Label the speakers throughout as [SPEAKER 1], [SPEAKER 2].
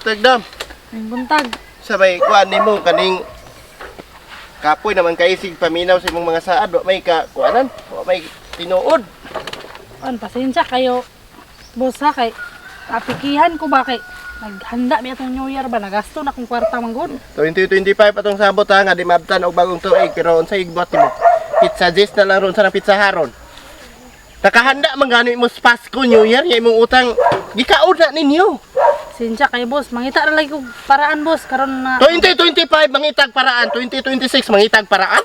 [SPEAKER 1] Tagdam.
[SPEAKER 2] Ang buntag.
[SPEAKER 1] Sabay kuan nimo kaning kapoy naman kay sig paminaw sa imong mga saad, wa may ka kuanan, wa may tinuod.
[SPEAKER 2] An, pasensya kayo. Boss ha, kay apikihan ko ba kay naghanda mi atong New Year ba nagasto na kong kwarta man gud.
[SPEAKER 1] 2025 atong sabot ha nga di maabtan og bagong tuig pero unsay igbuhat nimo? Pizza gist na lang ron sa ng pizza haron. Nakahanda man gani mo sa Pasko New Year nga imong utang gikaon na ninyo.
[SPEAKER 2] Pasensya kayo boss, mangita ra lagi kog paraan boss karon na
[SPEAKER 1] 2025 mangitag paraan, 2026 mangitag paraan.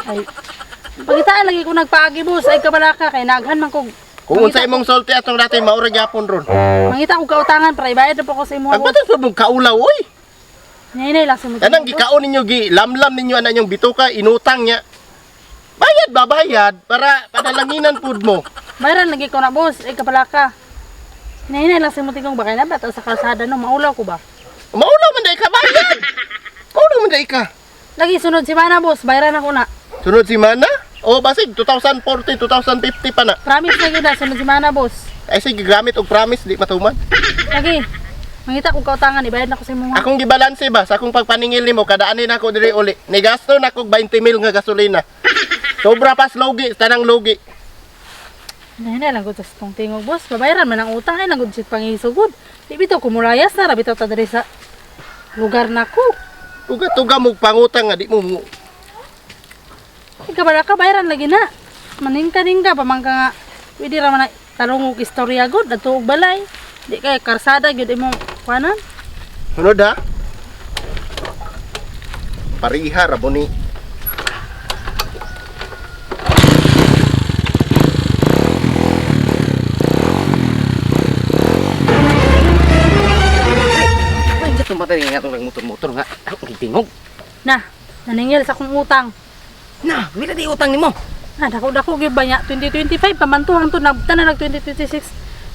[SPEAKER 2] ay pangitaan lagi ko nagpaagi boss ay kabalaka kay naghan man kog
[SPEAKER 1] Kung unsa imong sulti atong dati maura gyapon ron.
[SPEAKER 2] Mangita kog kautangan para ibayad na po ko sa imo.
[SPEAKER 1] Agbatang sa mong kaulaw oy.
[SPEAKER 2] Nay lang sa mo.
[SPEAKER 1] Kanang gikaon ninyo gi lamlam ninyo ana inyong bituka inutang niya. Bayad ba bayad para panalanginan pud mo.
[SPEAKER 2] Bayaran lagi ko na boss ay kabalaka. Nay lang sa mo tingong bakay na ba sa kalsada no maulaw ko ba.
[SPEAKER 1] Maulaw man day ka bayad. Maulaw man day ka.
[SPEAKER 2] Lagi sunod si mana boss, bayaran ako na.
[SPEAKER 1] Sunod si Mana? O basig 2040, 2050 pa na.
[SPEAKER 2] Promise na gyud na sunod si mana boss.
[SPEAKER 1] Ay sige gamit og promise di matuman.
[SPEAKER 2] Lagi. Mangita kog kautangan ibayad na ko sa imo.
[SPEAKER 1] Akong gibalanse ba sa akong pagpaningil nimo kadaanin ako diri uli. Nigasto na kog 20 mil nga gasolina. Sobra pas logi, tanang logi.
[SPEAKER 2] Nay lang gud sa tong tingog boss, babayaran man ang utang ay lang gud sit pangisugod. Di bitaw kumulayas na ra bitaw ta diri sa lugar nako.
[SPEAKER 1] Tuga-tuga mo pangutang nga di mo mo.
[SPEAKER 2] Ikaw ba ka bayaran lagi na. Maningka-ningka pa man ka nga. Pwede ra man na tarong og istorya gud adto og balay. Di kay karsada gyud imong kuanan.
[SPEAKER 1] Sunod ha. Pariha ra mo ni.
[SPEAKER 3] Ay, itong batay nga itong nagmotor-motor nga. Ako tingog.
[SPEAKER 2] Na, naningil sa akong utang.
[SPEAKER 3] Na, mila di utang nimo.
[SPEAKER 2] Na dako-dako gyud ba niya 2025 pa man to hangtod nabta na nag 2026.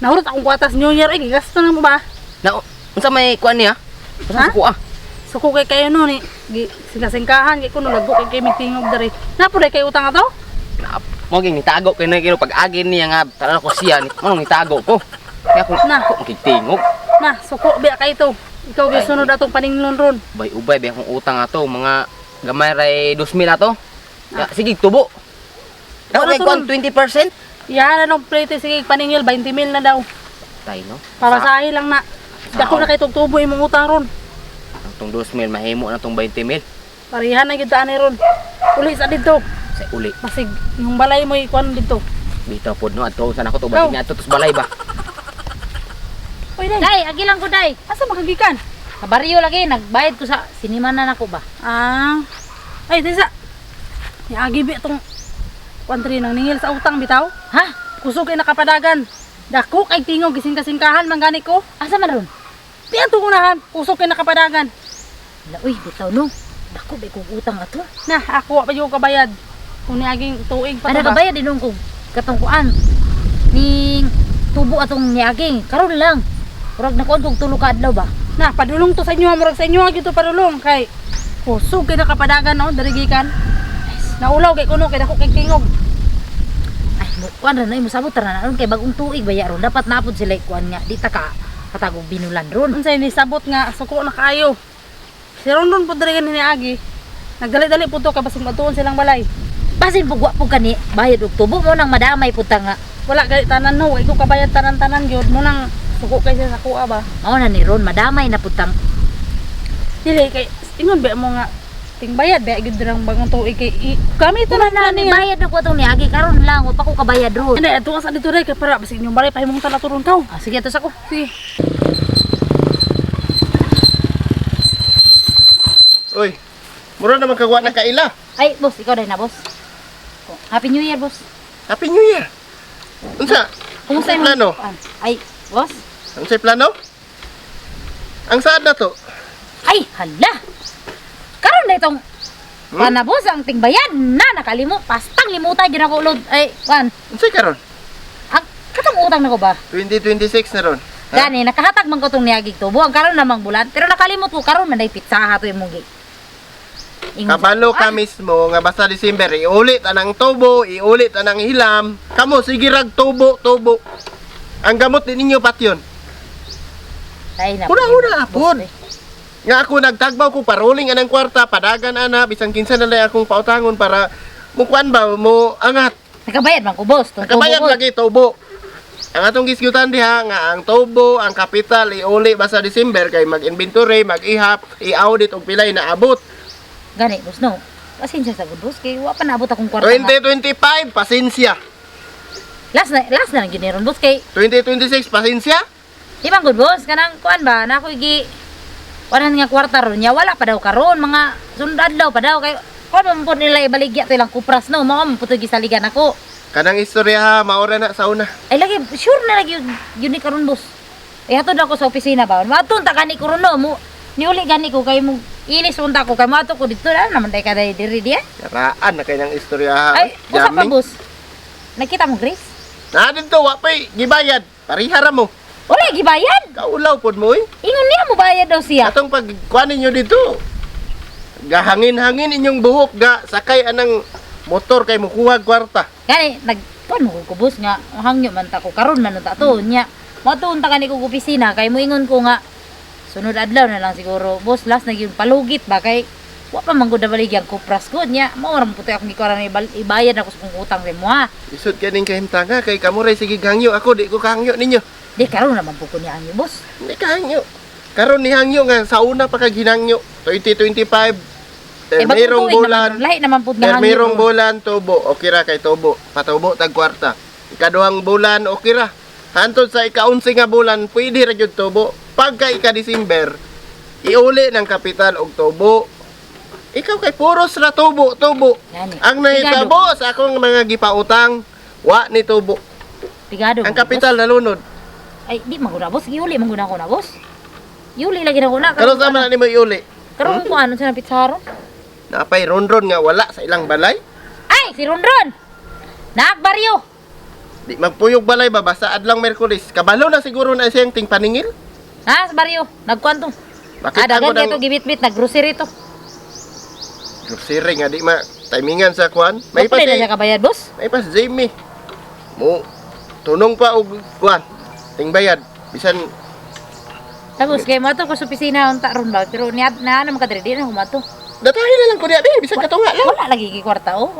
[SPEAKER 2] Nahurot akong kwatas New Year ay gigasto na mo ba?
[SPEAKER 3] Na, unsa may kuan niya?
[SPEAKER 2] Ha?
[SPEAKER 3] Unsa sa kuha?
[SPEAKER 2] Suko kay kayo no ni gi singasingkahan kay kuno lagbo kay kay mitingog diri. Napuray kay utang ato?
[SPEAKER 3] Na, mo ging nitago kay na pag agin niya nga tara ko siya ni manong nitago ko. Kaya kung
[SPEAKER 2] Na.
[SPEAKER 3] ako makitingog,
[SPEAKER 2] Na, suko biya kay ito. Ikaw gyud sunod atong paninglon ron.
[SPEAKER 3] bay ubay bay akong utang ato mga gamay ray 2,000 ato. Ya, sige tubo. Ako
[SPEAKER 2] Wala
[SPEAKER 3] kay kuan
[SPEAKER 2] to
[SPEAKER 3] 20%.
[SPEAKER 2] Iyahan na nung plate sige paningil 20 mil na daw.
[SPEAKER 3] Tay no.
[SPEAKER 2] Para sa lang na. Dako na kay tugtubo imong utang ron.
[SPEAKER 3] Ang tong 2,000 mahimo na tong 20,000
[SPEAKER 2] Parehan na gyud ta ani ron. Uli sa didto.
[SPEAKER 3] sa uli.
[SPEAKER 2] Masig yung balay mo ikuan didto.
[SPEAKER 3] Bitaw pod no adto sa nako to
[SPEAKER 2] Go.
[SPEAKER 3] balik niya ato tos balay ba.
[SPEAKER 2] Oy day.
[SPEAKER 4] Day, agi lang ko day.
[SPEAKER 2] Asa makagikan?
[SPEAKER 4] Sa baryo lagi nagbayad ko sa sinima na nako ba.
[SPEAKER 2] Ah. Ay, disa. Niagi bi itong kuan diri nang ningil sa utang bitaw.
[SPEAKER 4] Ha?
[SPEAKER 2] Kusog kay nakapadagan. Dako kay tingog gising-kasingkahan man gani ko.
[SPEAKER 4] Asa man ron?
[SPEAKER 2] Di ang tungunahan, kusog kay nakapadagan.
[SPEAKER 4] La, uy, bitaw no. Dako ba kong utang ato?
[SPEAKER 2] Na, ako wa pa yung kabayad. Kung niaging tuig pa
[SPEAKER 4] Ana
[SPEAKER 2] to ba?
[SPEAKER 4] kabayad din kong katong kuan. Ning tubo atong niaging karon lang. Murag nakuan kog tulo ka adlaw ba.
[SPEAKER 2] Na, padulong to sa inyo, murag sa inyo gyud to padulong kay kusog kay nakapadagan no, diri gikan. Naulaw kay kuno kay dako kay tingog.
[SPEAKER 4] Ay, mo kuan ra na imo sabot ra na ron kay bagong tuig ba ya ron. Dapat napod sila kuan nga di ta ka katagog binulan ron.
[SPEAKER 2] Unsay ni sabot nga suko na kaayo. Si Ronron po diri gani niagi. Nagdali-dali po to kay basig matuon silang balay.
[SPEAKER 4] Basin pug wa pug kani bayad og tubo mo nang madamay pud ta nga.
[SPEAKER 2] Wala gali tanan no, ikaw kabayad tanan-tanan gyud mo nang suko kay siya sa kuha ba.
[SPEAKER 4] Mao na ni ron madamay na pud tang
[SPEAKER 2] Dili kay ingon ba mo nga tingbayad ba gyud dirang bagong tuig kay kami
[SPEAKER 4] Wala
[SPEAKER 2] tanan
[SPEAKER 4] na
[SPEAKER 2] na
[SPEAKER 4] ni
[SPEAKER 2] niya.
[SPEAKER 4] bayad na ko atong niagi karon lang wa pa ko kabayad ron.
[SPEAKER 2] Hindi, ato ka sa dito rin, kay para basig inyong balay pahimong tala turon kaw.
[SPEAKER 4] Ah, sige ato sa ko.
[SPEAKER 2] Sige.
[SPEAKER 1] Uy. Mura naman kagwa na kaila.
[SPEAKER 4] Ay, boss, ikaw dahil na, boss. Oh, Happy New Year, boss.
[SPEAKER 1] Happy New Year. Unsa?
[SPEAKER 4] Kumusta
[SPEAKER 1] Unsay
[SPEAKER 4] yung
[SPEAKER 1] plano?
[SPEAKER 4] Ay, boss.
[SPEAKER 1] Unsay plano? Ang saad na to?
[SPEAKER 4] Ay, hala. Karon na itong Pana, boss, ang tingbayan na nakalimo. Pastang limutan gyud ako ulod. Ay, wan.
[SPEAKER 1] Unsay karon?
[SPEAKER 4] Ang katong utang nako ba?
[SPEAKER 1] 2026 na ron. Ha?
[SPEAKER 4] Gani, nakahatag man ko tong niagig tubo. Ang karon namang bulan. Pero nakalimot ko karon man day pizza to imong gi. Ingon sa
[SPEAKER 1] Kabalo
[SPEAKER 4] ako,
[SPEAKER 1] ka
[SPEAKER 4] ah,
[SPEAKER 1] mismo nga basta December iulit anang tubo, iulit anang hilam. Kamo sige rag tubo, tubo. Ang gamot din ninyo patyon.
[SPEAKER 4] Lain na.
[SPEAKER 1] Una-una,
[SPEAKER 4] Boss,
[SPEAKER 1] apod.
[SPEAKER 4] eh.
[SPEAKER 1] Nga ako nagtagbaw ko paroling anang kwarta, padagan ana bisan kinsa na lang akong pautangon para mo kuan ba mo angat.
[SPEAKER 4] Nakabayad man ko, boss. Tong
[SPEAKER 1] Nakabayad
[SPEAKER 4] tubo, boss.
[SPEAKER 1] lagi tubo. Ang atong gisgutan diha nga ang tubo, ang kapital iuli ba sa December kay mag-inventory, mag-ihap, i-audit og pilay na abot.
[SPEAKER 4] Gani, boss, no. Pasensya sa good, boss. Kay wa pa naabot akong kwarta. nga.
[SPEAKER 1] 2025 pasensya.
[SPEAKER 4] Last na lang gyud ni ron, boss, kay
[SPEAKER 1] 2026 pasensya.
[SPEAKER 4] di man good, boss, kanang kuan ba na ako gi wanan nga kwarta ron nya wala pa daw karon, mga sunod adlaw pa daw, kay kuan man po nila ibaligya to ilang kupras, no, mao man po to gisaligan ako.
[SPEAKER 1] Kanang istorya ha, maora na sa una.
[SPEAKER 4] Ay lagi sure na lagi yun ni karon, boss. Ay hatod ako sa opisina ba. Maton ta gani ko ron, no, mo niuli gani ko kay mo ilis unta ko kay moadto ko didto na naman day kaday diri diya.
[SPEAKER 1] Karaan na kay nang istorya ha.
[SPEAKER 4] Ay usa pa,
[SPEAKER 1] Jamming.
[SPEAKER 4] boss. Nakita mo Grace?
[SPEAKER 1] Na dito wa pay gibayad. Parihara mo.
[SPEAKER 4] Wala gibayad.
[SPEAKER 1] Kaulaw pod mo eh.
[SPEAKER 4] Ingon niya mo bayad daw siya.
[SPEAKER 1] Atong pagkuan ninyo dito. Gahangin-hangin inyong buhok ga sakay anang motor kay mukuha kwarta.
[SPEAKER 4] Gani nag kuan mo ko, boss, nga hangyo man ta ko karon man ta to nya. Moadto unta kani ko opisina kay moingon ko nga sunod adlaw na lang siguro, boss, last na gyud palugit ba kay wa pa man gud nabaligyan kupras ko nya. Mao ra man putoy akong gikuan ibayad ako sa kong utang sa imo ha.
[SPEAKER 1] Isod kaning kahimtanga kay kamo ray sige hangyo, ako di ko kahangyo ninyo.
[SPEAKER 4] Di karon naman po ko niya ang boss.
[SPEAKER 1] Hindi kahangyo. Karon ni hangyo nga sa una pa kag hinangyo 2025.
[SPEAKER 4] Eh, bagong
[SPEAKER 1] Termirong
[SPEAKER 4] tuig
[SPEAKER 1] bulan.
[SPEAKER 4] naman, lahi naman pud nga hangyo.
[SPEAKER 1] Termirong bulan tubo, okay ra kay tubo. Patubo tag kwarta. Ikaduhang bulan okay ra. Hantod sa ikaunsi nga bulan pwede ra gyud tubo. Pagka ika December, iuli ng kapital og tubo. Ikaw kay puros ra tubo, tubo.
[SPEAKER 4] Gani.
[SPEAKER 1] Ang nahitabo sa akong mga gipautang, wa ni tubo.
[SPEAKER 4] Pigado.
[SPEAKER 1] Ang kapital nalunod.
[SPEAKER 4] Ay di man gud na, boss, giuli man gud ako na, boss. Iuli lagi na ko na.
[SPEAKER 1] Karon sama na nimo iuli.
[SPEAKER 4] Karon ko ano sa pizza.
[SPEAKER 1] Napay ronron nga wala sa ilang balay.
[SPEAKER 4] Ay si Ronron. Naagbaryo.
[SPEAKER 1] Di magpuyog balay ba basta adlang Merkulis. Kabalo na siguro na siyang ting paningil.
[SPEAKER 4] Ha, sa baryo. Nagkuan to.
[SPEAKER 1] Bakit
[SPEAKER 4] Ah, dagan
[SPEAKER 1] ako
[SPEAKER 4] kay to gibit-bit naggrocery to.
[SPEAKER 1] Grocery nga di ma timingan sa kuan. May pa
[SPEAKER 4] May na
[SPEAKER 1] si
[SPEAKER 4] siya kabayad, boss.
[SPEAKER 1] may pa si Jamie. Mo tunong pa og kuan. Ting bayad bisan.
[SPEAKER 4] Tapos kay mo ko sa opisina unta ron ba, pero niya na naman kadiri di na humato.
[SPEAKER 1] Datahin na lang ko niya, be, bisan katunga lang.
[SPEAKER 4] Wala lagi gi kwarta oh.